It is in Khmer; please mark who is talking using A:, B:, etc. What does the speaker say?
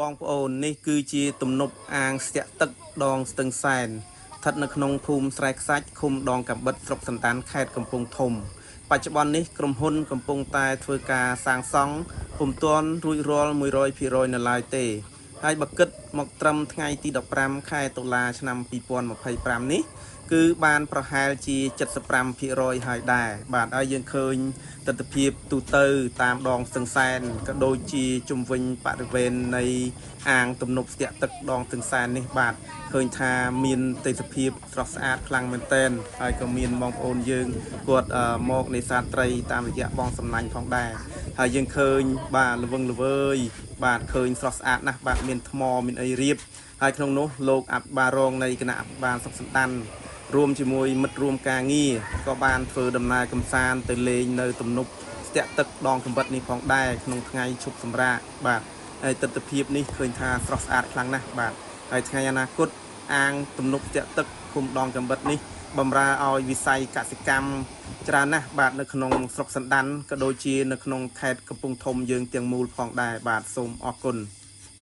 A: បងប្អូននេះគឺជាទំនប់អាងស្ទាក់ទឹកដងស្ទឹងសែនស្ថិតនៅក្នុងភូមិស្រែខ្សាច់ឃុំដងកាំបិតស្រុកសណ្ដានខេត្តកំពង់ធំបច្ចុប្បន្ននេះក្រុមហ៊ុនកំពុងតែធ្វើការសាងសង់ពុំទាន់រួចរាល់100%នៅឡើយទេហើយបើគិតមកត្រឹមថ្ងៃទី15ខែតុលាឆ្នាំ2025នេះគឺបានប្រហែលជា75%ហើយដែរបាទហើយយើងឃើញទិដ្ឋភាពទូទៅតាមដងស្ទឹងសែនក៏ដូចជាជុំវិញបរិវេណនៃអាងទំនប់ស្ទាក់ទឹកដងស្ទឹងសែននេះបាទឃើញថាមានទេសភាពស្រស់ស្អាតខ្លាំងមែនទែនហើយក៏មានបងប្អូនយើងគាត់មកនេសាទត្រីតាមរយៈបងសំណាញ់ផងដែរហើយយើងឃើញបាទល្វឹងល្វើយបាទឃើញស្រស់ស្អាតណាស់បាទមានថ្មមានអីរៀបហើយក្នុងនោះលោកអភិបាលរងនៃគណៈអភិបាលស្រុកសណ្ដានរួមជាមួយមិត្តរួមការងារក៏បានធ្វើដំណើរកម្សាន្តទៅលេងនៅទំនប់ស្ទាក់ទឹកដងកំបិតនេះផងដែរក្នុងថ្ងៃឈប់សម្រាកបាទហើយទិដ្ឋភាពនេះឃើញថាស្រស់ស្អាតខ្លាំងណាស់បាទហើយថ្ងៃអនាគតអាងទំនប់ស្ទាក់ទឹកឃុំដងកំបិតនេះបំរើឲ្យវិស័យកសិកម្មច្រើនណាស់បាទនៅក្នុងស្រុកសណ្ដានក៏ដូចជានៅក្នុងខេត្តកំពង់ធំយើងទាំងមូលផងដែរបាទសូមអរគុណ។